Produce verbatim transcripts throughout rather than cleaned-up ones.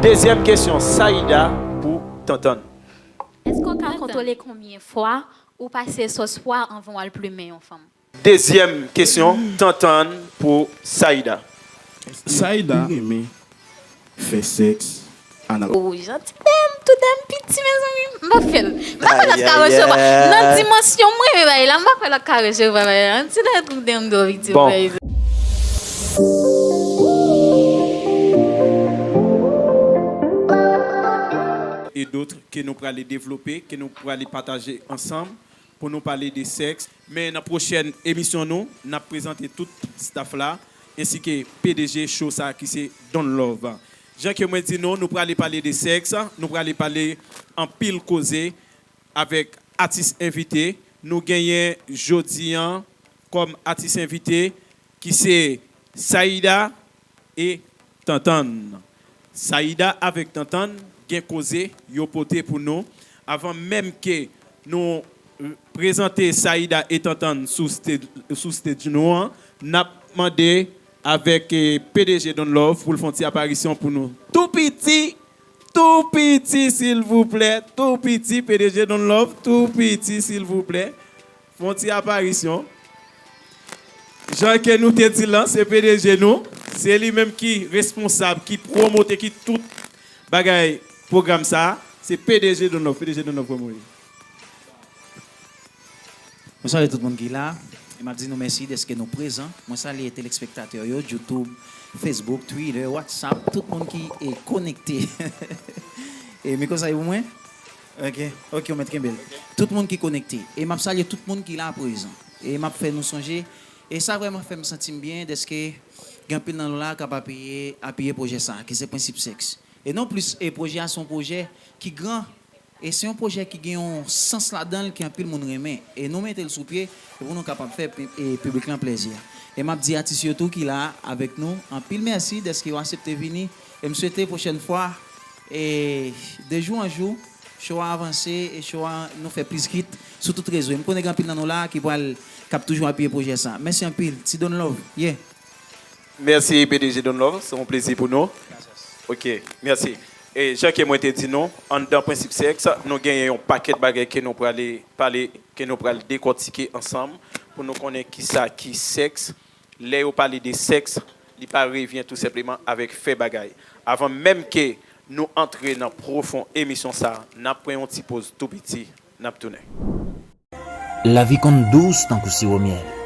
Dezyèm kesyon, Saïda pou Tantann. Èske w ka kontwole konbyen fwa ou pase sòs pwa anvan w al plimen yon fanm? Dezyèm kesyon, Tantann pou Saïda. Saïda renmen fè sèks anal. Ou janti dèm, tou dèm piti, mezanmi. M pa fè l. M pa kwè lòt ka resevwa. Nan dimansyon mwen, men bagay la, m pa kwè lòt ka resevwa bagay la. Ti dèm, tou dèm, tou piti. Bon. E dòt ke nou prale devlope, ke nou prale pataje ansanm pou nou pale de sèks. Men nan pwochèn emisyon nou, n ap prezante tout staff la, ensi ke P D G show sa ki se Don Love. Jan ke mwen di nou, nou prale pale de sèks, nou prale pale anpil koze avèk atis envite. Nou genyen jodi an kòm atis envite ki se Saïda e Tantann. Saïda avèk Tantann gen koze yo pote pou nou. Avan menm ke nou prezante Saïda e Tantann sou stage, sou stage nou an, n ap mande avèk eh, P D G Don Love pou l fè yon ti aparisyon pou nou. Tou piti, tou piti silvouplè, tou piti P D G Don Love, tou piti silvouplè. Fè yon ti aparisyon. Jan ke nou te di l lan, se P D G nou. Se li menm ki responsab, ki pwomote, ki tout bagay pwogram sa a. Se P D G Don Love, P D G Don Love kòman w ye? Mwen salye tout moun ki la. E m ap di nou mèsi dèske nou prezan. Mwen salye telespektatè yo, YouTube, Facebook, Twitter, WhatsApp, tout moun ki e konekte. E mikwo sa e pou mwen? Ok, ok, ou mèt kenbe l. Tout moun ki konekte. E m ap salye tout moun ki la prezan. E m ap fè nou sonje. E sa vrèman fè m santi m byen dèske gen anpil nan nou la k ap apiye, apiye pwojè sa, ki se Prensip Sèks. E non plis, e pwojè a se yon pwojè ki gran, e se yon pwojè ki gen yon sans ladan l ke anpil moun renmen. E nou mete l sou pye, e pou nou kapab fè pi- e piblik lan plèzi. E m ap di atis yo tou ki la avèk nou, anpil mèsi dèske yo aksepte vini. E m swete pwochèn fwa, e de jou an jou, show a avanse, e show a nou fè plis hit sou tout rezo. E m konnen gen anpil nan nou la ki pral, k ap toujou apiye pwojè sa. Mèsi anpil. Ti Don Love, yeah. Mèsi P D G Don Love, se yon plezi pou nou. Ok, mèsi. E jan ke mwen te di nou, anndan Prensip Sèks, nou genyen yon pakèt bagay ke nou prale pale, ke nou pral dekòtike ansanm pou nou konnen kisa ki sèks. Lè yo pale de sèks, li pa revyen tou senpleman avèk fè bagay. Avan menm ke nou antre nan pwofon emisyon sa, n ap pran yon ti poz tou piti, n ap tounen. Lavi konn dous tankou siwo myèl.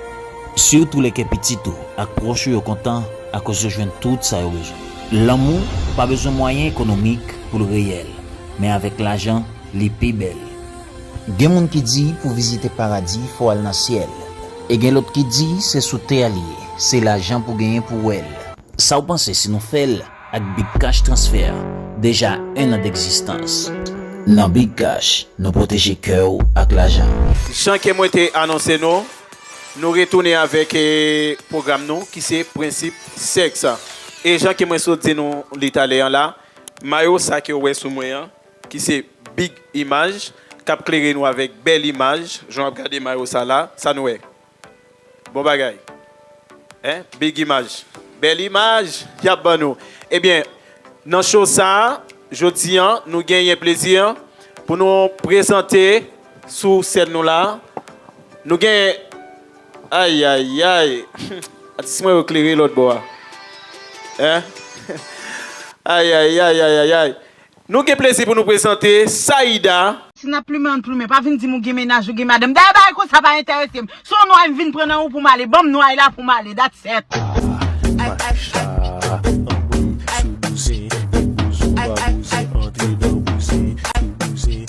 Sitou lè kè pitit ou ak pwòch ou yo kontan akoz yo jwenn tout sa yo bezwen. Lanmou pa bezwen mwayen ekonomik pou l reyèl, men avèk lajan, li pi bèl. Gen moun ki di pou vizite paradi fò w al nan syèl. E gen lòt ki di se sou tè a li ye, se lajan pou genyen pou w wè l. Sa w panse si nou fè l ak Big Cash Transfer? Deja en an degzistans. Nan Big Cash, nou pwoteje kè w ak lajan. Jan ke mwen te anonse nou, nou retounen avèk eh, pwogram nou ki se Prensip Sèks. E jan ke mwen sot di nou li talè an la, mayo sa ke w wè sou mwen an, ki se Big Image, k ap klere nou avèk bèl imaj, jan w ap gade mayo sa la, sa nou wè? Bon bagay. Hein? Big Image. Bèl imaj y ap ban nou. Ebyen, nan show sa a, jodi an, nou genyen plezi pou nou prezante sou sèn nou la. Nou genyen, ayayay. Atis mwen yo klere lòt bò a. Hein? Ayayay, ayayay. Nou gen plezi pou nou prezante Saïda. Si n ap plimen, ann plimen. Pa vin di m ou gen mennaj, ou gen madanm. Dayè, bagay konsa pa enterese m. Si w nwa, m vin pran nan ou pou m ale. Ban m nwa la pou m ale. That's it. Macha, anmwe sou bouzen, ou bouzen, ou pa bouzen,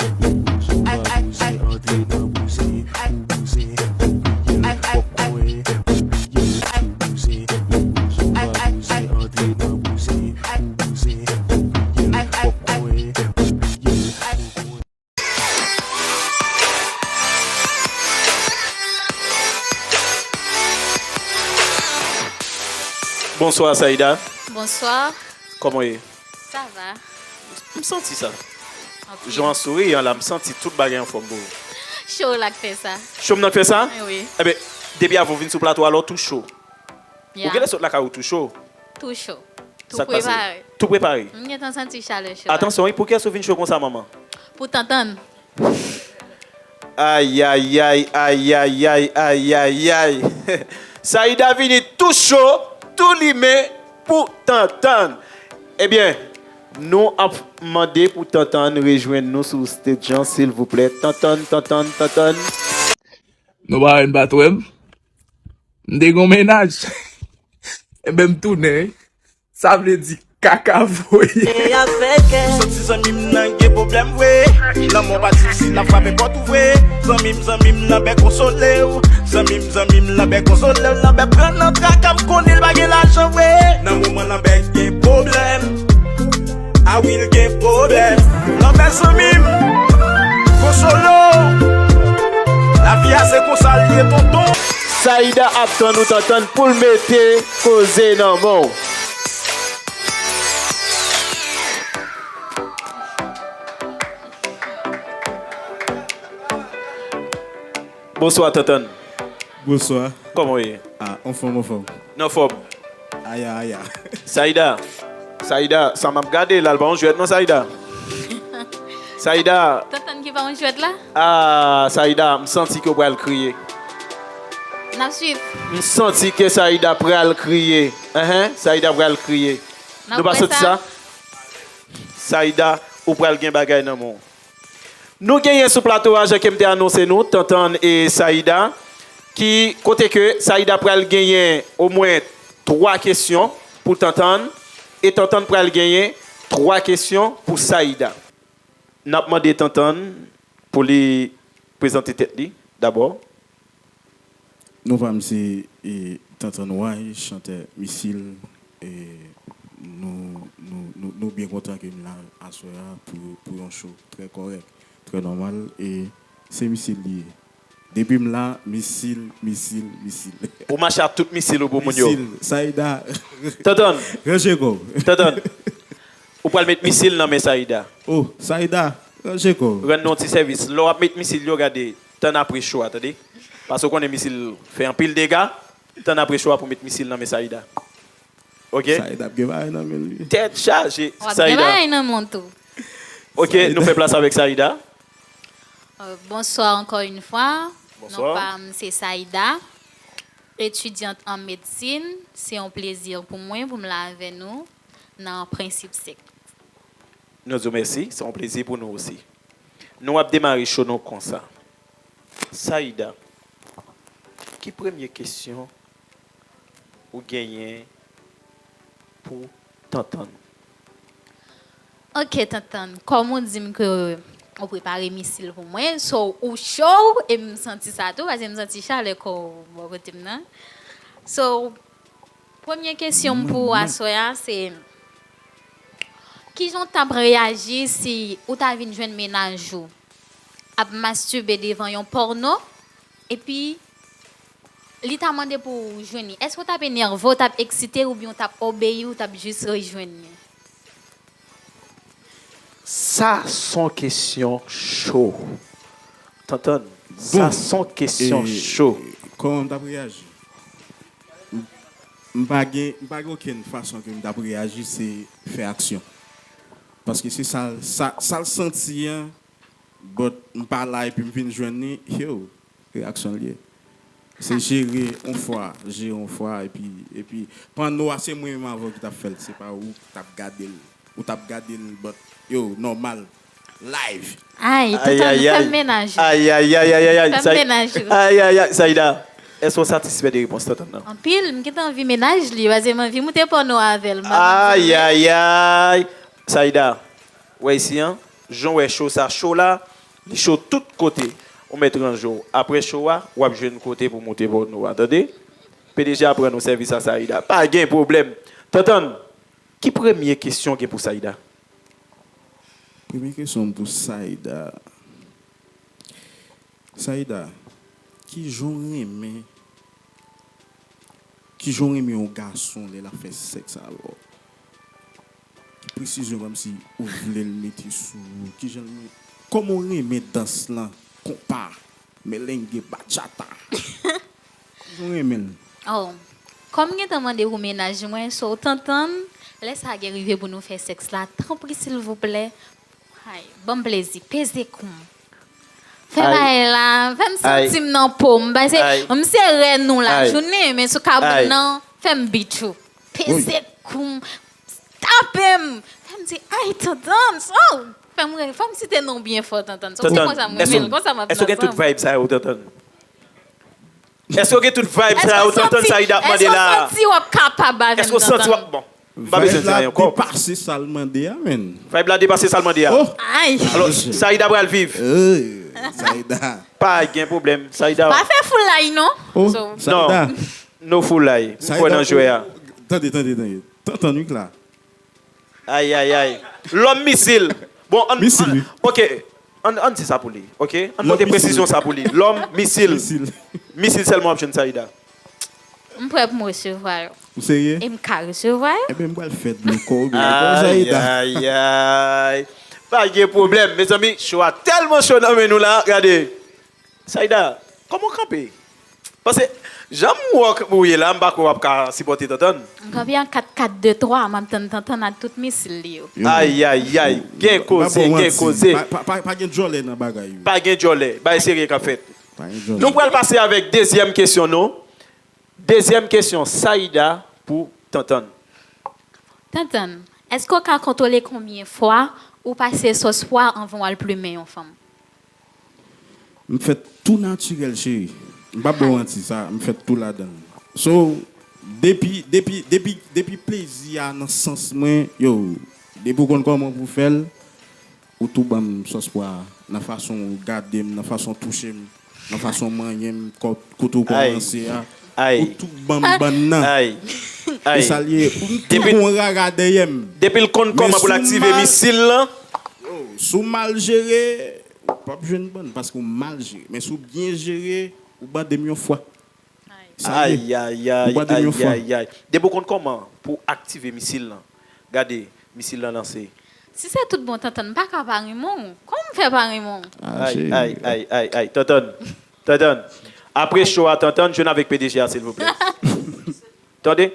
antre nan bouzen, ou bouzen, ou bouzen, ou pa bouzen, antre nan bouzen, ou bouzen, ou pliye l, w ap konyen, w ap pliye l, ou bouzen, ou bouzen, ou pa bouzen, antre nan bouzen, ou bouzen, ou pliye l, w ap konyen, w ap pliye l, ou konyen. Bonswa Saïda. Bonswa. Kòman w ye? Sa va. M santi sa. Ok. Jan w souri an la, m santi tout bagay anfòm pou ou. Show la k fè sa. Show m nan k fè sa? Wi. Ebyen, depi avan w vin sou plato a la, w tou cho. Ya. Ou genlè sot lakay ou tou cho. Tou cho. Tou prepare. Tou prepare. M gentan santi chalè cho a. Atansyon, wi, poukiyès ou vin cho konsa, manman? Pou Tantann. Ayayay, ayayay, ayayay. Saïda vini tou cho, tou limen pou Tantann. Ebyen, nou ap mande pou Tantann rejwenn nou sou stage lan, silvouplè. Tantann, Tantann, Tantann. Nou pa wè m pa t wè m. M te gon mennaj. Ebyen, m tounen, wi. Sa vle di kaka voye. Ou santi zanmi m nan gen pwoblèm vre. Lanmò pa difisil, l ap frape pòt ou vre. Zanmi m, zanmi m nan bèk konsole w. Zanmi m, zanmi m nan bèk konsole w. Lanbè pran nan traka, m konnen l pa gen lajan vre. Nan moman Lanbè gen pwoblèm. A wi, l gen pwoblèm. Lanbè zanmi m, konsole w. Lavi a se konsa l ye, tonton. Saïda ap tann ou, Tantann, pou l mete koze nan men w. Bonswa, Tantann. Bonswa. Kòman w ye? Ah, anfòm, anfòm. Nan fòm. Aya, aya. Saïda. Saïda, sa m ap gade la, l pa yon jwèt non, Saïda. Saïda. Tantann ki pa yon jwèt la? Ah, Saïda, m santi ke w pral kriye. N ap swiv. M santi ke Saïda pral kriye. Enhen, Saïda pral kriye. Nou pa santi sa? Saïda, ou pral gen bagay nan men w. Nou genyen sou plato a, jan ke m te anonse nou, Tantann e Saïda, ki kote ke Saïda pral genyen omwen twa kesyon pou Tantann, e Tantann pral genyen twa kesyon pou Saïda. N ap mande Tantann pou li prezante tèt li dabò. Non pa m se, e, Tantann Way, chantè Misil. E, nou, nou, nou, nou byen kontan ke m la aswè a pou, pou yon show trè kòrèk, trè nòmal. E se Misil li ye. Depi m la, Misil, Misil, Misil. Ou mache ak tout misil ou pou moun yo. Misil, Saïda. Tantann. Ranje kò w. Tantann. Ou pral met misil nan men Saïda. Oh, Saïda, ranje kò w. Rann nou yon ti sèvis. Lè w ap met misil yo, gade, tann apre show a, tande. Paske w konnen misil fè anpil dega. Tann apre show a pou met misil nan men Saïda. Ok? Saïda ap gen bagay nan men l, wi. Tèt chaje, Saïda. W ap gen bagay nan men w tou. Ok, nou fè plas avèk Saïda. Euh, bonsoir encore une fois. Bonsoir. Non pa m se Saïda, étudiante en médecine. Se yon plezi pou mwen pou m la avè nou nan Prensip Sèks. Nou di w mèsi, se yon plezi pou nou osi. Nou ap demare show nou konsa. Saïda, ki premye kesyon ou genyen pou Tantann? Ok, Tantann, kòm ou di m ke ou prepare misil pou mwen, so ou cho, e m santi sa tou, paske m santi chalè kò w bò kote m nan. So, premye kesyon m pou ou aswè a, se, kijan w t ap reyaji si ou ta vin jwenn mennaj ou ap mastibe devan yon pòno, epi li ta mande pou w jwenn li? Èske w t ap enève, w t ap eksite, oubyen w t ap obeyi, w t ap jis rejwenn li? Sa s on kesyon cho. Tantann, sa s on kesyon cho. Kòman m t ap reyaji? M, m pa gen, m pa gen okenn fason ke m t ap reyaji, se fè aksyon. Paske se sa, sa, sa l santi an, but m pa la epi m vin jwenn li, yo, reyaksyon l ye. Se jere yon fwa, jere yon fwa, epi, epi, panno a se mwen menm avè w ki t ap fè l, se pa ou ki t ap gade l. Ou t ap gade l, but, yo, nòmal, live. Ay, Tantann, fè m mennaj ou. Ay, ay, ay, ay, ay, ay, fè m mennaj ou. Ay, ay, ay, Saïda, èske w satisfè de repons Tantann nan? Anpil, m gentan anvi mennaj li, paske m anvi moute pòno avè l. Ay, ay, ay, Saïda, wè isi an, jan w wè cho sa cho la, li cho tout kote. Ou mèt ranje w. Apre cho a, w ap jwenn kote pou moute pòno a, tande? P D G a pran nou sèvis a Saïda. Pa gen pwoblèm. Tantann, ki premye kesyon w gen pou Saïda? Premye kesyon m pou Saïda. Saïda, kijan w renmen, kijan w renmen yon gason lè l ap fè sèks avè w? Ki presizyon, kòmsi ou vle l mete sou ou? Kijan l, kòman w renmen dans lan? Konpa, melenge, bachata. Kijan w renmen l? Oh, kòm m gentan mande pou mennaj mwen, so Tantann, Lè sa gen rive pou nou fè sèks la, tanpri silvouplè, ay, ban m plezi, peze kou m. Fè bagay la, fè m santi m nan po m. Pase m se rèn ou lajounen, men sou kabann nan, fè m beat ou. Peze kou m, tape m. Fè m di, ay, tandans, oh! Fè m, fè m site non w byen fò, tandans. Se konsa m renmen l, konsa m ap nan zam. Èske w gen tout vibe sa yo, tandans? Èske w gen tout vibe sa yo, tandans, Saïda ap mande la? Èske w santi w ap kapab avè m, tandans? Èske w santi w ap, bon, m pa bezwen di anyen ankò. Vibe la depase sa l mande a, menn. Vibe la depase sa l mande a. Ay! Alò, Saïda pral viv. Saïda. Pa gen pwoblèm, Saïda. Pa fè foulay non. Non, no foulay. M kwè nan jwè a. Tande, tande, tande. Tantan wi la. Ay, ay, ay. Lòm misil. Bon, ann, misil, wi. Ok. Ann, ann di sa pou li, ok? Ann pote presizyon sa pou li. Lòm misil. Misil. Misil sèlman w ap jwenn, Saïda. M prè pou m resevwa yo. Ou serye? E m ka resevwa yo? Ebyen, m pral fè dlo kò w byen ankò, Saïda. Ay, ay, ay. Pa gen pwoblèm, mezanmi. Cho a tèlman cho nan men nou la. Gade. Saïda, kòman w kanpe? Paske, jan m wè w k-, ou ye la, m pa kwè w ap ka sipòte Tantann. M kanpe an kat kat de twa, m ap tann Tantann ak tout misil li yo. Ay, ay, ay. Gen koze, gen koze. Pa, pa, pa gen djòlè nan bagay yo. Pa gen djòlè. Bagay serye k ap fèt. Pa gen djòlè. Nou pral pase avèk dezyèm kesyon nou. Dezyèm kesyon, Saïda pou Tantann. Tantann, èske w ka kontwole konbyen fwa ou pase sòs pwa anvan w al plimen yon fanm? M fè tou natirèl, cheri. M p ap ba w manti, sa, m fè tou ladan l. So, depi, depi, depi, depi plezi a nan sans mwen, yo, depi w konn kòman pou w fè l, ou tou ban m sòs pwa a, nan fason w gade m, nan fason w touche m, nan fason w manyen m, kò-, kote w kòmanse a, ou tou ban m bann nan. Ay. E sa l ye, m tou gon rara dèyè m. Depi l konn kòman pou l aktive misil lan. Yo, si w mal jere, ou p ap jwenn bann, paske w mal jere. Men si w byen jere, ou bande m yon fwa. Ay, ay, ay, ay, ay. Depi w konn kòman pou w aktive misil lan, gade, misil lan lanse. Si se tout bon, Tantann, m pa ka pa renmen w. Kòman m fè pa renmen w? Ay, ay, ay, ay, ay, Tantann, Tantann. Apre cho a, Tantann, jwenn avèk P D G a, silvouplè. Tande?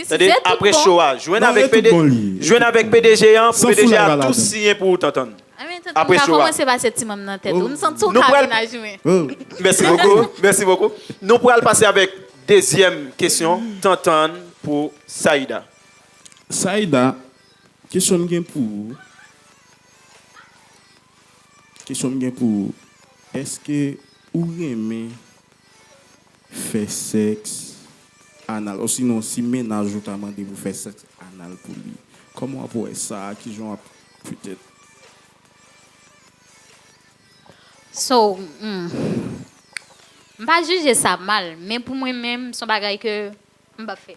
Tande, apre cho a, jwenn avèk P D G, jwenn avèk P D G an, pou P D G a tou siyen pou ou, Tantann. Apre cho a. Kòmanse pase ti manm nan tèt ou. M santi w ka menaj mwen. Mèsi bokou, mèsi bokou. Nou pral pase avèk dezyèm kesyon, Tantann pou Saïda. Saïda, kesyon m gen pou ou, kesyon m gen pou ou, èske ou renmen fè sèks anal, osinon si mennaj ou ta mande pou fè sèks anal pou li, kòman w ap wè sa? Kijan w ap petèt? So, hmm, m pa jije sa mal, men pou mwen menm, se yon bagay ke m p ap fè.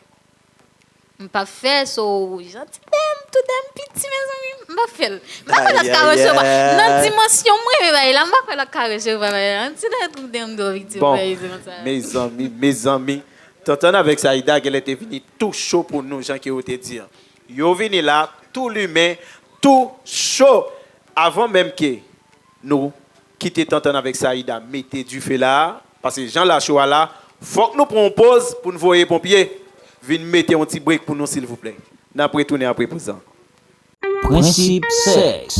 M p ap fè, so, jan ti dèm, tou dèm piti, mezanmi, m p ap fè l. M pa kwè lòt ka resevwa. Nan dimansyon mwen, men bagay la, m pa kwè lòt ka resevwa bagay la. Ti dèm, tou dèm, dèm piti, bagay se konsa. Mezanmi, mezanmi. Tantann avèk Saïda genlè te vini tou cho pou nou, jan ke yo te di an. Yo vini la, tou limen, tou cho. Avan menm ke nou kite Tantann avèk Saïda mete dife la a, paske jan la cho a la, fòk nou pran yon poz pou n voye ponpye vin mete yon ti brek pou nou, silvouplè. N ap retounen apre poz lan. Prensip sèks.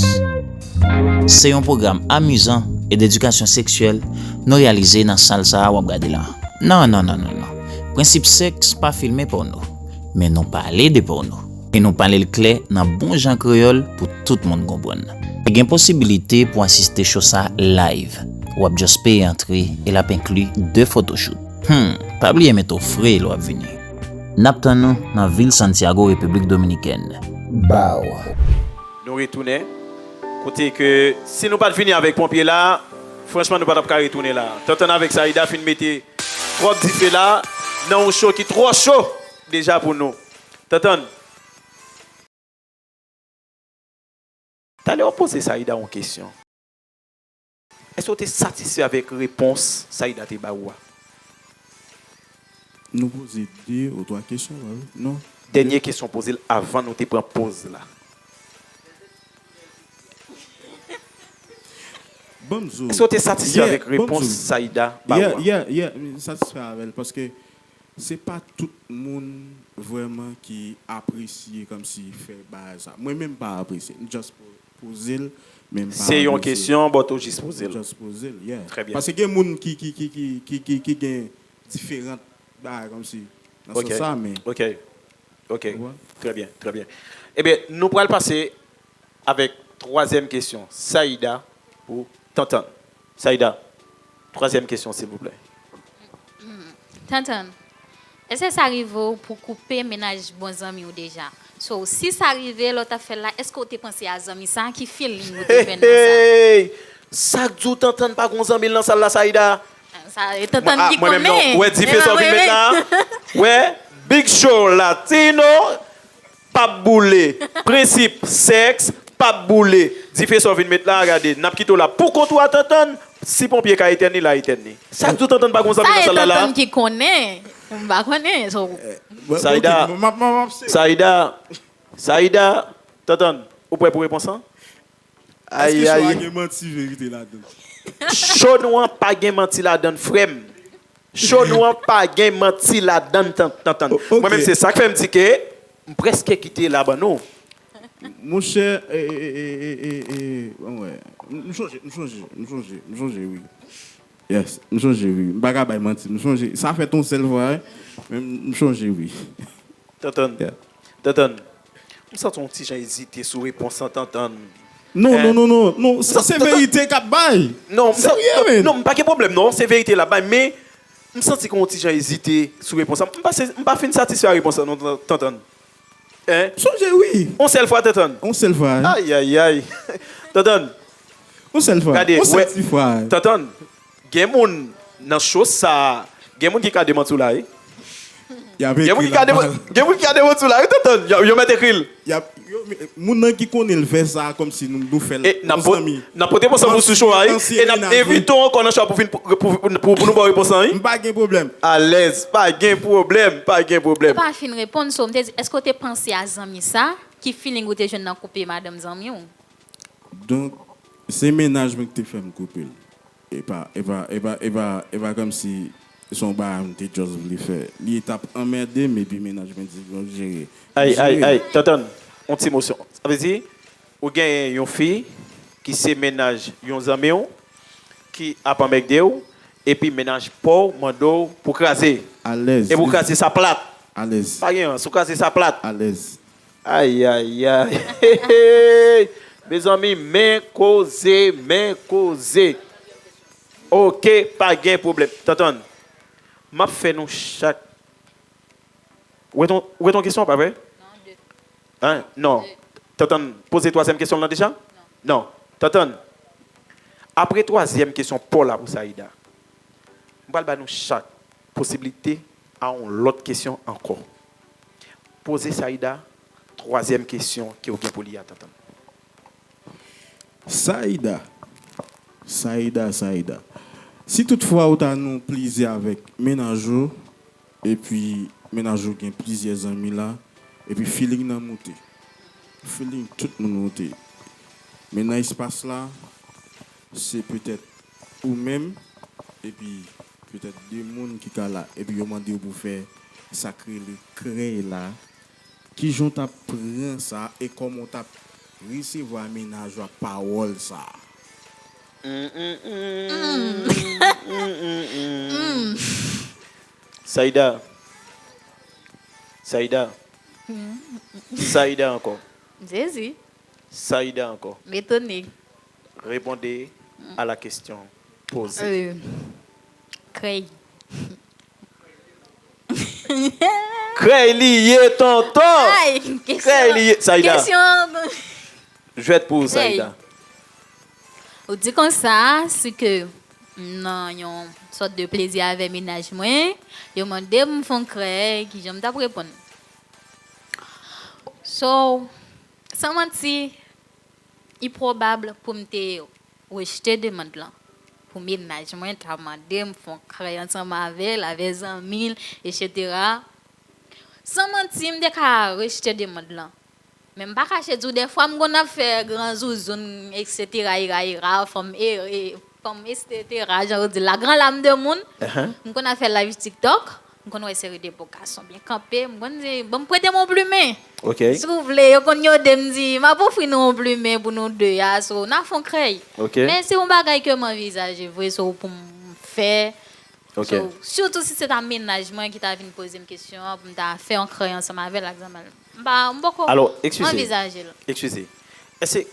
Se yon pwogram amizan e dedikasyon seksyèl nou reyalize nan sal sa a w ap gade la. Non, non, non, non, non. Prensip sèks pa filme pòno, men nou pale de pòno. E nou pale l klè nan bon jan kreyòl pou tout moun konprann. Gen posibilite pou asiste cho sa live. W ap just peye antre e l ap enkli de photoshoot. Hmm, pa bliye mete w fre lè w ap vini. N ap tann nou nan vil Santiago, Repiblik Dominikèn. Baw. Nou retounen. Kote ke si nou pa t vini avèk ponpye la, franchman, nou pa t ap ka retounen la. Tantann avèk Saïda fin mete twòp dife la nan yon cho ki twò cho deja pou nou. Tantann. Talè w poze Saïda yon kesyon. Èske w te satisfè avèk repons Saïda te ba ou a? Nou poze de ou twa kesyon, pa vre? Non. Dènye kesyon, poze l avan nou te pran poz la. Ban m di w. Èske w te satisfè avèk repons Saïda ba ou a? Yeah, yeah, yeah, m satisfè avè l paske Se pa tout moun vrèman ki apresye kòmsi fè bagay sa. Mwen menm pa apresye. M just po- poze l, men m pa Se yon apresye. Kesyon, but ou jis poze l. Just poze l, yeah. Trè byen. Paske gen moun ki, ki, ki, ki, ki, ki, ki gen diferan bagay kòmsi nan Ok. sans sa, men Ok. Ok. Ou wè? Trè byen, trè byen. Ebyen, nou pral pase avèk twazyèm kesyon. Saïda pou Tantann. Saïda, twazyèm kesyon, silvouplè. Tantann, èske sa rive w pou koupe mennaj bon zanmi w deja? So, si sa rive, lè w t ap fè l la, èske w te panse a zanmi sa? Ki feeling ou te jwenn nan sa? Hey! Sa k di w Tantann pa gon zanmi l nan sal la, Saïda? Sa, e Tantann Ah, ki mwen menm non. konnen. Wè, dife sa w vin met la. Wè, Big Show Latino p ap boule. Prensip sèks p ap boule. Dife sa w vin met la, gade. N ap kite w la pou kont ou a Tantann. Si ponpye ka etèn li, l a etèn li. Sa k di w Tantann pa gon zanmi Sa nan e sal la la? Tantann ki konnen. M pa konnen. So, Bon, Saïda. Ok, m ap, m ap, m ap se- Saïda, Saïda, Tantann, ou prè pou repons lan? Èske Ay, show a ay. Gen manti verite ladan? Show nou an pa gen manti ladan, frè m. Show nou an pa gen manti ladan, tan- Tantann. O- ok. Mwen menm, se sa k fè m di ke m prèske kite la ban nou. Monchè, e, e, e, e, e, e, bon, wè. M sonje, m sonje, m sonje, m sonje, wi. Yes, m sonje, wi. M pa ka bay manti, m sonje. Sa fèt yon sèl fwa, wi. Men m sonje, wi. Tantann. Yeah. Tantann. M santi yon ti jan ezite sou repons lan, Tantann. Non, Eh. non, non, non, non. Sa se verite k ap bay. Non, m sa- Serye, non, men. Non, m pa gen pwoblèm, non. Se verite l ap bay, men m santi ke yon ti jan ezite sou repons lan. M pa, se- m pa fin satisfè a repons lan, non, Tantann. Hein? Sonje, wi. On sèl fwa, Tantann. On sèl fwa, hein. Ay, ay, ay. Tantann. On sèl fwa. Gade, On sèl wè. Ti fwa, hein. Tantann. Gen moun nan show sa, gen moun ki ka demanti w la, wi. Y ap Gen moun ekri ki ka la. demanti, gen moun ki ka demanti w la, wi, Tantann. Yo, yo mèt ekri l. Y ap, yo, men, moun nan ki konnen l fè sa, kòmsi nou, nou fè l. E n ap po- n ap pote pòs pou sou show a, wi. E n ap envite w ankò nan show a pou, vin pou, pou, pou, pou nou ba w repons lan, wi. M pa gen pwoblèm. Alèz, pa gen pwoblèm, pa gen Ou pwoblèm. pa fin reponn, so m te di, èske w te panse a zanmi sa? Ki feeling ou te jwenn nan koupe madanm zanmi w? Donk, se mennaj mwen ki te fè m koupe l. E pa, e pa, e pa, e pa, e pa kòmsi se yon bagay m te just vle fè. Li t ap anmède m, epi mennaj mwen di, "Bon, jere." Ay, ay, Jere. Ay, Tantann, yon ti emosyon. Sa vle di, ou genyen yon fi ki se mennaj yon zanmi w, ki ap anmède w, epi mennaj pa w mande w pou kraze. Alèz. E pou kraze sa plat. Alèz. Pa gen, si w kraze sa plat. Alèz. Ay, ay, ay. Mezanmi, men koze, men koze. Ok, pa gen pwoblèm. Tantann, m ap fè nou chak. Ou wè ton, ou wè ton kesyon, pa vre? Hein? Non. Tantann, poze twazyèm kesyon lan deja? Non. Tantann, apre twazyèm kesyon pa w la pou Saïda, m pral ba nou chak posiblite a yon lòt kesyon ankò. Poze Saïda twazyèm kesyon ke w gen pou li a, Tantann. Saïda. Saïda, Saïda. Si toutfwa ou ta nan yon plizyè avèk mennaj ou, epi mennaj ou gen plizyè zanmi la, epi feeling nan moute. Feeling tout moun moute. Men nan espas la, se petèt ou menm, epi petèt de moun ki ka la, epi yo mande w pou fè sa k rele krèy la. Kijan w t ap pran sa e kòman w t ap resevwa mennaj ou ak pawòl sa? Saïda. Saïda. Saïda ankò. Jezi. Saïda ankò. M etone. Répondez à la question posée. Euh, Krèy. Krèy li ye, tonton. Ay, Krèy li ye. Saïda, kesyon. Jwèt pou ou, Krèy. Saïda. Ou di konsa, si ke m nan yon sòt de plezi avè mennaj mwen, yo mande m fè yon krèy, kijan m t ap reponn? So, san manti, li pwobab pou m te rejte demann lan. Pou mennaj mwen ta mande m fè yon krèy ansanm avè l, avè zanmi l, etsetera. San manti, m te ka rejte demann lan. Men m pa kache di w, dèfwa m konn ap fè gran zouzoun, etsetera, ira, ira, fanm, e, e, fanm, etsetera, jan yo di la, gran lam de moun. M konn ap fè live TikTok. M konn wè seri de bo gason byen kanpe, m konn di, "Bon, m prete m yon plimen." Si w vle, yo konn yode m di, "M ap ofri nou yon plimen pou nou de a, so, n a fè yon krèy." Men se yon bagay ke m anvizaje vre, so, pou m fè. So, sitou si se ta mennaj mwen ki ta vin poze m kesyon an, pou m ta fè yon krèy ansanm avè l ak zanmi l. M pa, m poko anvizaje l. Eskize. Èske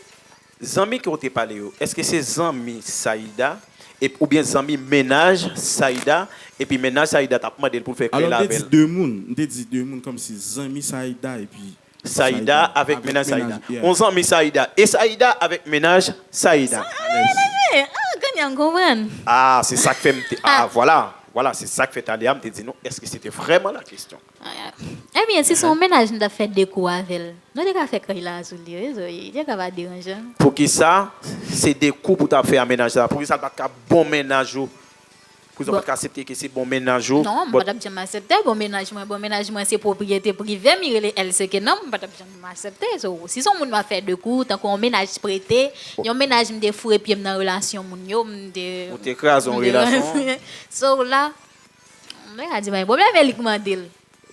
zanmi ke w te pale yo, èske se zanmi Saïda, e, oubyen zanmi mennaj Saïda, epi mennaj Saïda t ap mande l pou l fè krèy la avè l? Alò, m te di de moun, m te di de moun kòmsi zanmi Saïda epi Saïda avèk mennaj Saïda. Yon zanmi Saïda e Saïda avèk mennaj Saïda. Ah, kounye a m konprann. Ah, se sa k fè m te, ah, vwala, vwala, se sa k fè talè a m te di nou, èske se te vrèman la kesyon? Ebyen, si se yon mennaj nou t ap fè de kou avè l, nou te ka fè krèy la sou li, wi, Zoe, li te ka pa deranje m. Poukisa se de kou pou w t ap fè a mennaj la? Poukisa l pa t ka bon mennaj ou? Poukisa w pa t ka aksepte ke se bon mennaj ou? Non, m pa t ap janm aksepte. Bon mennaj mwen, bon mennaj mwen se pwopriyete prive m, li rele L C K non m, m pa t ap janm aksepte. So, si se yon moun m ap fè de kou, tankou yon mennaj prete, yon mennaj m te foure pye m nan relasyon moun yo, m te. Ou te kraze yon relasyon? So, la, M te ka di pa gen pwoblèm, e li k mande l.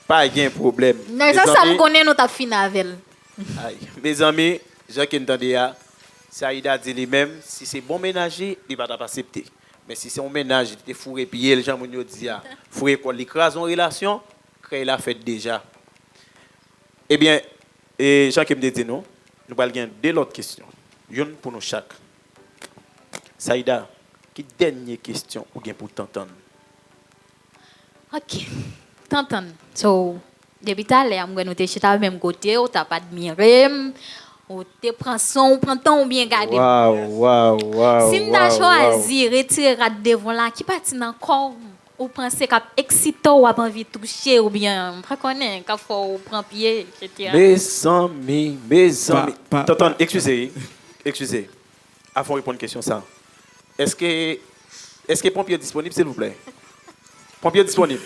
Pa gen pwoblèm. Nan sans sa m konnen nou t ap fin avè l. Ay, mezanmi, jan ke n tande a, Saïda di li menm, si se bon mennaj li, li pa t ap aksepte. Men si se yon mennaj li te foure pye l, jan moun yo di a, foure kò l, li kraze yon relasyon, krèy la fèt deja. Ebyen, e, jan ke m te di nou, nou pral gen de lòt kesyon. Youn pou nou chak. Saïda, ki dènye kesyon ou gen pou Tantann? Ok. Tantann. So, depi talè a, m wè nou te chita menm kote, ou t ap admire m, ou te pran san w, pran tan w byen gade m. Waw, waw, waw. Si m ta chwazi retire rad devan w la, ki pati nan kò w ou panse k ap eksite w, w ap anvi touche, oubyen, m pa konnen, k ap fè w pran pye, etsetera? Mezanmi, mezanmi. Tantann, eskize, wi. Eskize. Avan w reponn kesyon sa, èske, èske ponpye disponib, silvouplè? Ponpye disponib?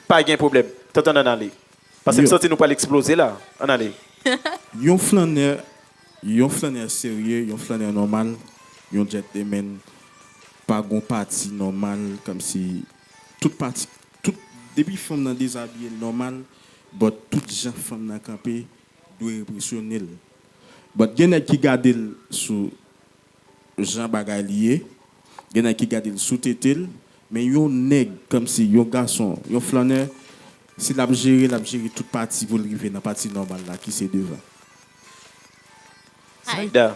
Pa gen pwoblèm. Tantann, ann ale. Paske m santi nou pral eksploze la. Ann ale. Yon flannè, yon flannè serye, yon flannè nòmal, yon gentleman, pa gon pati nòmal, kòmsi tout pati, tout, depi fanm nan dezabiye l nòmal, but tout jan fanm nan kanpe dwe enpresyone l. But gen nèg ki gade l sou jan bagay li ye, gen nèg ki gade l sou tete l, men yon nèg, kòmsi yon gason, yon flannè, si l ap jere, l ap jere tout pati pou l rive nan pati nòmal la ki se devan. Saïda.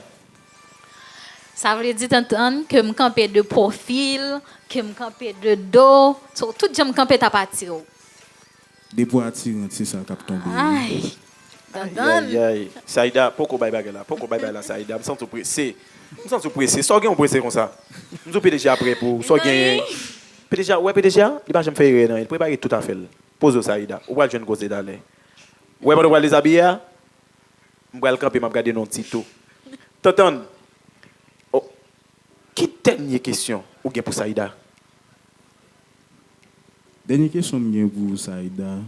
Sa vle di, Tantann, ke m kanpe de pwofil, ke m kanpe de do, so, tout jan m kanpe t ap atire w. Depi w atirant, se sa k ap tonbe wi. Ay. Tantann. Ayayay. Saïda, poko bay bagay la. Poko bay bagay la, Saïda. M santi w prese. M santi w prese. Sa w gen w prese konsa? M di w P D G a prè pou ou. Sa w genyen? P D G a, ou wè P D G a? Li pa janm fè erè nan anyen. Li prepare tout afè l. Poze w, Saïda. Ou pral jwenn koze talè. Ou wè pandan w pral dezabiye a? M pral kanpe, m ap gade nan yon ti tou. Tantann. Oh. Ki dènye kesyon ou gen pou Saïda? Dènye kesyon m gen pou ou, Saïda,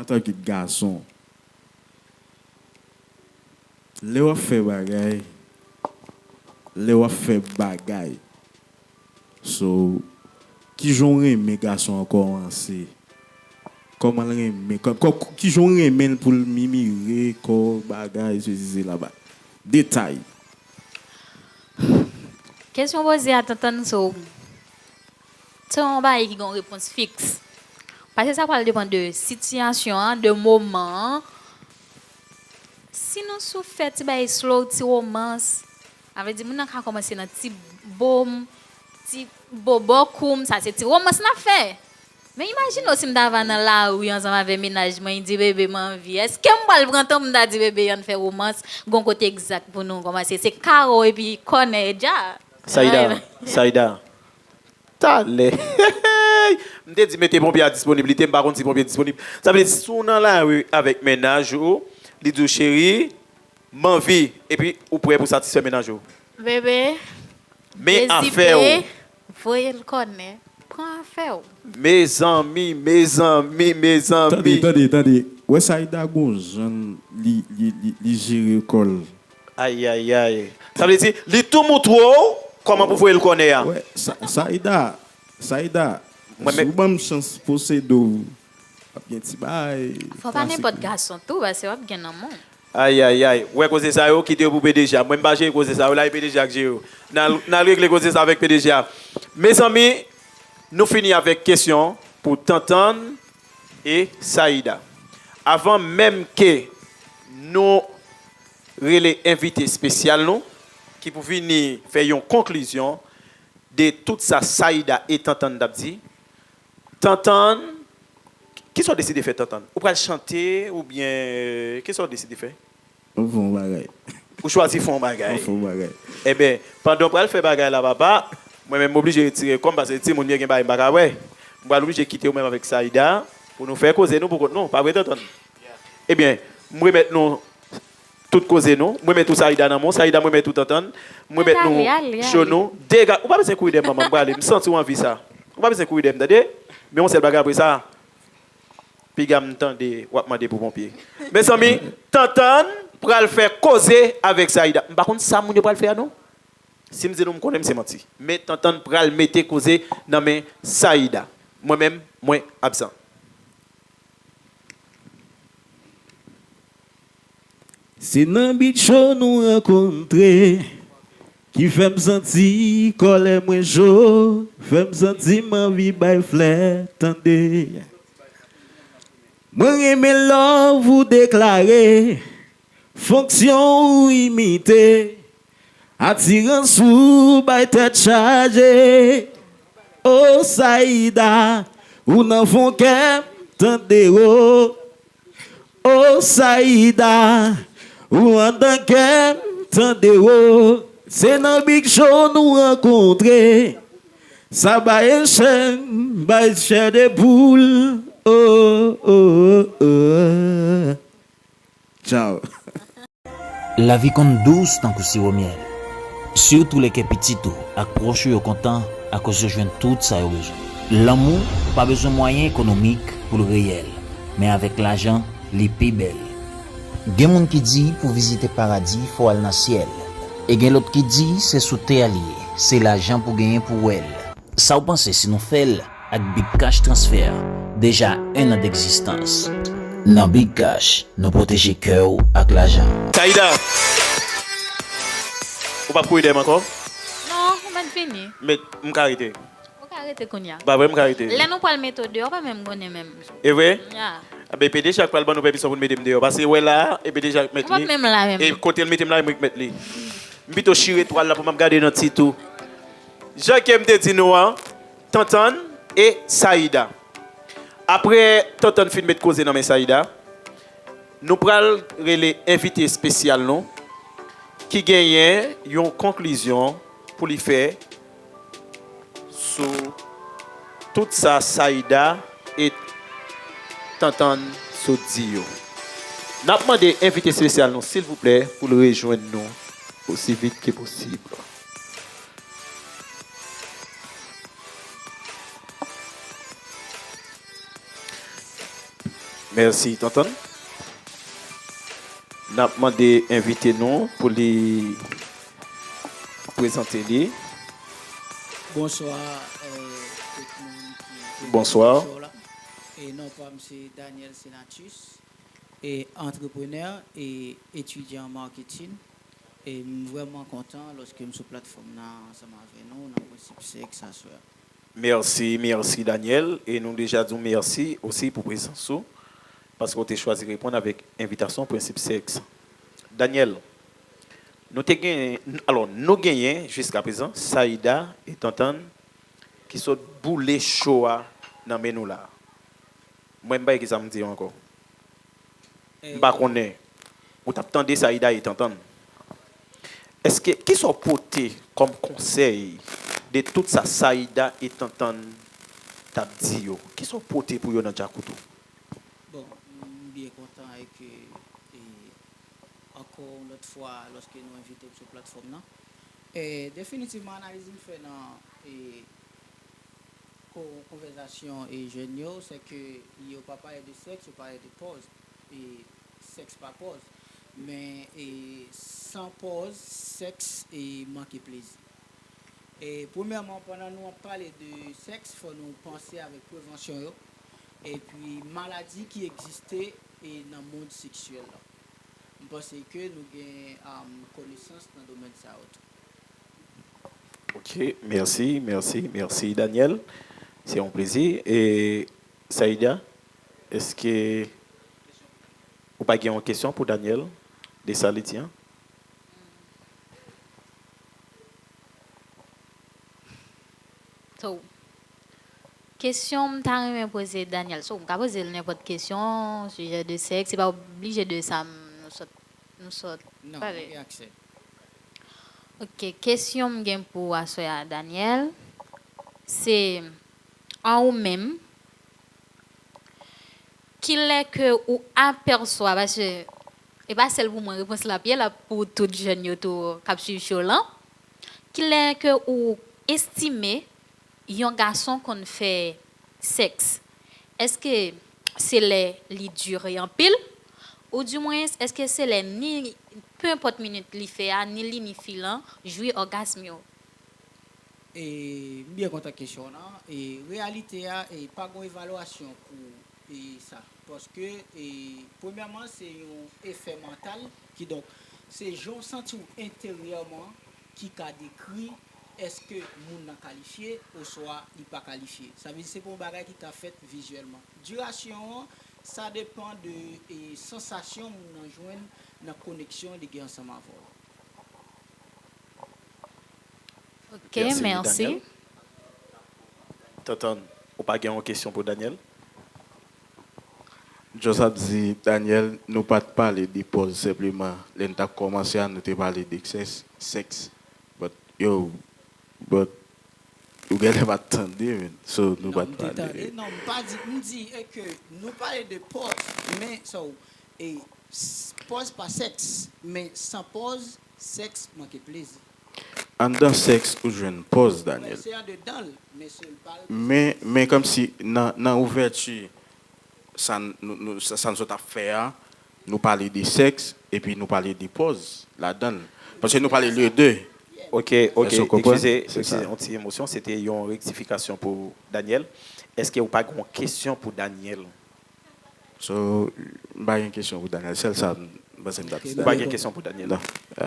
antanke gason, lè w ap fè bagay, lè w ap fè bagay, so, kijan w renmen gason an kòmanse? Kòman l renmen, kò, kò, kijan w renmen l pou l mimire kò w, bagay, sesi, sela, ba, detay. Kesyon w poze a, Tantann, so, se yon bagay ki gen yon repons fiks. Paske sa pral depann de sitiyasyon an, de moman an. Si nou sou fè ti bagay slow, ti womans, sa vle di moun nan ka kòmanse nan ti bo m, ti bobo kou m, sa se ti womans n ap fè. Men imajine w si m ta va nan lari ansanm avè mennaj mwen, li di, "Bebe, m anvi." Èske m pral pran tan pou m ta di, "Bebe, ann fè womans, gon kote egzak pou nou kòmanse"? Se kawo epi kònè e dja. Saïda, Saïda. Talè. M te di mete ponpye a disponib, li te, m pa konn si ponpye disponib. Sa vle di, si w nan lari avèk mennaj ou, li di w, "Cheri, m anvi," epi ou prè pou satisfè mennaj ou? Bebe, men afè w. Voye l kònè. Pran afè w. Mezanmi, mezanmi, mezanmi. Tande, tande, tande. Wè Saïda gon jan li, li, li, li jere kò l. Ayayay. Sa vle di, li tou moutre w kòman pou voye l kònè a. Wè, Sa, Saïda, Saïda, Mwen menm. Si w ban m chans posede w, w ap gen ti bay. Fò pa nenpòt gason tou, paske w ap gen nan men w. Ayayay, wè koze sa yo, kite yo pou P D G a. Mwen m pa jere koze sa yo la, e P D G a k jere yo. N al, n al regle koze sa avèk P D G a. Mezanmi, nou fini avèk kesyon pou Tantann e Saïda. Avan menm ke nou rele envite espesyal nou, ki pou vini fè yon konklizyon de tout sa Saïda e Tantann t ap di. Tantann, kisa w deside fè, Tantann? Ou pral chante oubyen kisa w deside fè? Mwen fè yon bagay. Ou chwazi fè yon bagay? Mwen fè yon bagay. Ebyen, pandan w pral fè bagay la, papa, mwen menm m oblije retire kò m, paske timoun yo gen bagay m pa ka wè. M pral oblije kite ou menm avèk Saïda pou nou fè koze nou pou kont nou. Pa vre, Tantann? Ebyen, m remèt nou tout koze nou. M remèt ou Saïda nan men w. Saïda, m remèt ou Tantann. M remèt nou cho nou. Dega, ou pa bezwen kouri dèyè m, manman. M prale. M santi w anvi sa. Ou pa bezwen kouri dèyè m, tande? Men yon sèl bagay apre sa, piga m tande w ap mande pou ponpye. Mezanmi, Tantann pral fè koze avèk Saïda. M pa konn sa moun yo pral fè a, non. Si m di nou m konnen, m se manti. Men Tantann pral mete koze nan men Saïda. Mwen menm, mwen absan. Se nan Big Show nou rankontre, ki fè m santi kòlè mwen cho, fè m santi m anvi bay flè, tande. Mwen renmen lè w deklare, fonksyon ou imite, atirans ou bay tèt chaje. O Saïda, ou nan fon kè m, tande wo. O Saïda, ou anndan kè m, tande wo. Se nan Big Show nou rankontre. Sa bay chè m, bay chè de poul. Oh, oh, oh, oh. Tchao. Lavi konn dous tankou siwo myèl. Sitou lè kè pitit ou ak pwòch ou yo kontan akoz yo jwenn tout sa yo bezwen. Lanmou pa bezwen mwayen ekonomik pou l reyèl, men avèk lajan, li pi bèl. Gen moun ki di pou vizite paradi fò w al nan syèl. E gen lòt ki di se sou tè a li ye, se lajan pou genyen pou w wè l. Sa w panse si nou fè l ak Big Cash Transfert? Deja en an degzistans. Nan Big Cash, nou pwoteje kè w ak lajan. Saïda, ou p ap kouri dèyè m ankò? Non, ou mèt vini. Mèt, m ka rete. Ou ka rete kounye a. Pa vre, m ka rete. Lè nou pral mete w deyò, ou pa menm konnen menm. E vre? Ya. Enben, P D G a k pral ban nou pèmisyon pou n mete m deyò. Paske wè la, e P D G a k mèt li. Ou p ap menm la menm. E kote l mete m la, e mwen k mèt li. M pito chire twal la pou m ap gade nan tit ou. Jan ke m te di nou an, Tantann e Saïda. Apre Tantann fin met koze nan men Saïda, nou pral rele envite espesyal nou ki genyen yon konklizyon pou li fè sou tout sa Saïda e Tantann sot di yo. N ap mande envite espesyal nou, silvouplè, pou l rejwenn nou osi vit ke posib. Mèsi, Tantann. N ap mande envite nou pou li prezante li. Bonswa, eh, tout moun ki prezan nan show la. E non pa m se Daniel Senatus, e antreprenè e etidyan an marketing. E m vrèman kontan lòske m sou platfòm nan ansanm avè nou nan Prensip Sèks aswè a. Mèsi, mèsi, Daniel. E nou deja di w mèsi osi pou prezans ou, paske w te chwazi reponn avèk envitasyon Prensip Sèks. Daniel, nou te gen, alò, nou genyen jiskaprezan Saïda e Tantann ki sot boule cho a nan men nou la. Mwen, m pa gen kisa m di ankò. M pa konnen. Ou t ap tande Saïda e Tantann. Èske, kisa w pote kòm konsèy de tout sa Saïda e Tantann t ap di yo? Kisa w pote pou yo nan djakout ou? Bon, m byen kontan e ke, e, ankò yon lòt fwa, lòske nou envite m sou platfòm nan, e, definitivman, analiz m fè nan, e, ko-, konvèsasyon e jèn yo, se ke yo pa pale de sèks, yo pale de pòz. E sèks pa pòz. Men, e san pòz, sèks e manke plezi. E premyèman, pandan nou ap pale de sèks, fò nou panse avèk prevansyon yo, epi maladi ki egziste e nan mond seksyèl la. M panse ke nou gen um, konesans nan domèn sa yo tou. Ok, mèsi, mèsi, mèsi Daniel. Se yon plezi. E Saïda, èske ou pa gen yon kesyon pou Daniel de sa li di an? So, kesyon m ta renmen poze Daniel. So, m ka poze l nenpòt kesyon, sijè de sèks, se pa oblije de sa m- nou sot nou sot Non, pale. Ou gen aksè. Ok, kesyon m gen pou aswè a Daniel, se an ou menm, kilè ke ou apèswa, paske e pa sèl pou mwen repons la ap ye, l ap pou tout jèn yo tou k ap swiv show lan, kilè ke ou estime yon gason konn fè sèks? Èske se lè li dire anpil? Oudimwens, èske se lè ni, penpòt minit li fè a, ni li ni fi lan jwi ògasm yo? E, m byen kontan kesyon w nan. E, reyalite a, e, pa gen evalyasyon pou e, sa. Paske, e, premyèman, se yon efè mantal. Kidonk, se jan w santi w enteryèman ki ka dekri èske moun nan kalifye oswa li pa kalifye. Sa vle di se pa yon bagay ki ka fèt vizyèlman. Dirasyon an, sa depann de e, sansasyon moun nan jwenn nan koneksyon li gen ansanm avè w. Ok, mèsi. Tantann, ou pa gen yon kesyon pou Daniel? Just ap di, Daniel, nou pa t pale de pòz senpleman. Lè n t ap kòmanse a, nou te pale de sèks, sèks. But, yo, but, ou genlè pa t tande, men. So, nou pa t pale. Non, m pa di, m di e ke nou pale de pòz, men, so, e, s- pòz pa sèks, men san pòz, sèks manke plezi. Anndan sèks ou jwenn pòz, Daniel. Se andedan l, men se l pa Men, men kòmsi nan, nan ouvèti sa n- nou, nou, sa, sa n sot ap fè a, nou pale de sèks epi nou pale de pòz ladan l. Paske nou pale le de. Ok, ok, Èske w konprann? Eskize, Se sa. Eskize, yon ti emosyon, se te yon rektifikasyon pou Daniel. Èske ou pa gen yon kesyon pou Daniel? So, m pa gen kesyon pou Daniel. Sèl sa m panse m t ap di. Ou pa gen kesyon pou Daniel? Non.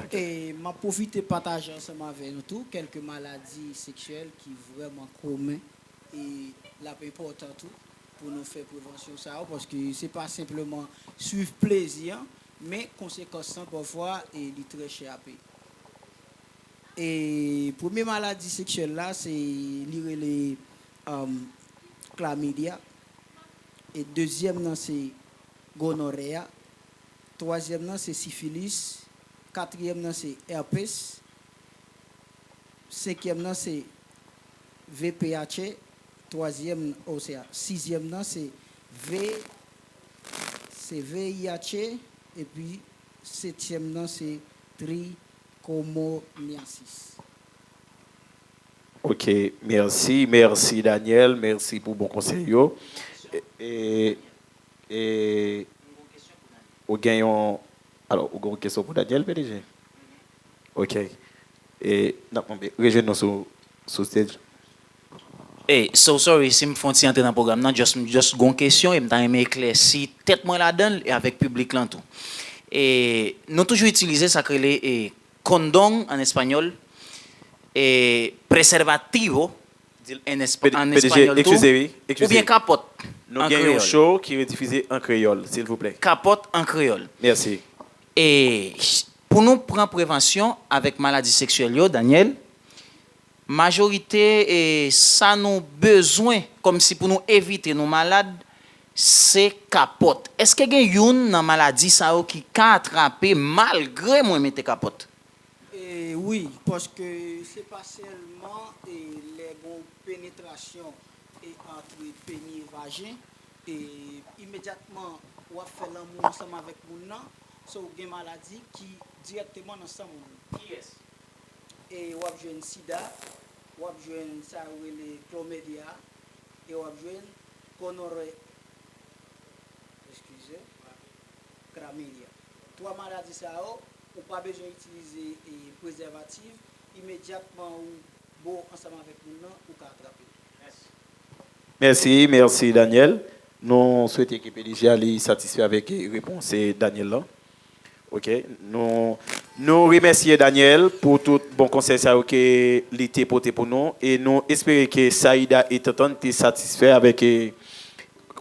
E m ap pwofite pataje ansanm avè nou tou kèlke maladi seksyèl ki vrèman komen e l ap enpòtan tou pou nou fè prevansyon sa yo paske se pa senpleman swiv plezi an, men konsekans lan pafwa e li trè chè a peye. E premye maladi seksyèl la se li rele um, chlamydia. E dezyèm nan se gonorrhea. Twazyèm nan se syphilis. Katriyèm nan se herpès. Senkyèm nan se V P H. Twazyèm, o se a, sizyèm nan se V, se V I H. Epi setyèm nan se trichomoniasis. Ok, mèsi, mèsi Daniel, mèsi pou bon konsèy yo. E, e, e, ou gen yon, alò, ou gen yon kesyon pou Daniel, P D G? Ok. E, n ap mande, rejwenn nou sou, sou stage. Ey, so sorry si m fè yon ti antre nan pwogram nan, just, m just gon kesyon e m ta renmen eklèsi tèt mwen ladan l e avèk piblik lan tou. E, nou toujou itilize sa k rele e, kondong an espanyòl, e, preservativo an espanyòl tou, oubyen kapòt an kreyòl. Nou gen yon show ki redifize an kreyòl, silvouplè. Kapòt an kreyòl. Mèsi. E, pou nou pran prevansyon avèk maladi seksyèl yo, Daniel, majorite e sa nou bezwen kòmsi pou nou evite nou malad, se kapòt. Èske gen youn nan maladi sa yo ki ka atrape malgre mwen mete kapòt? E, wi, paske se pa sèlman e, lè gon penetrasyon e, antre peni e vajen, e imedyatman w ap fè lanmou ansanm avèk moun nan, so w gen maladi ki dirèkteman nan san moun nan. E w ap jwenn sida, w ap jwenn sa yo rele chlamydia, e w ap jwenn gonorrhea, eskize, chlamydia. Twa maladi sa yo, ou pa bezwen itilize e, prezèvatif, imedyatman ou bon ansanm avèk moun nan, ou ka atrape l. Mèsi, mèsi Daniel. Nou swete ke P D G a li satisfè avèk repons Daniel la. Ok, nou nou remèsye Daniel pou tout bon konsèy sa yo ke li te pote pou nou e nou espere ke Saïda et Tantann te satisfè avèk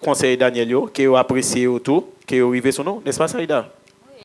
konsèy Daniel yo, ke yo apresye yo tou, ke yo rive sou nou, nèspa Saïda?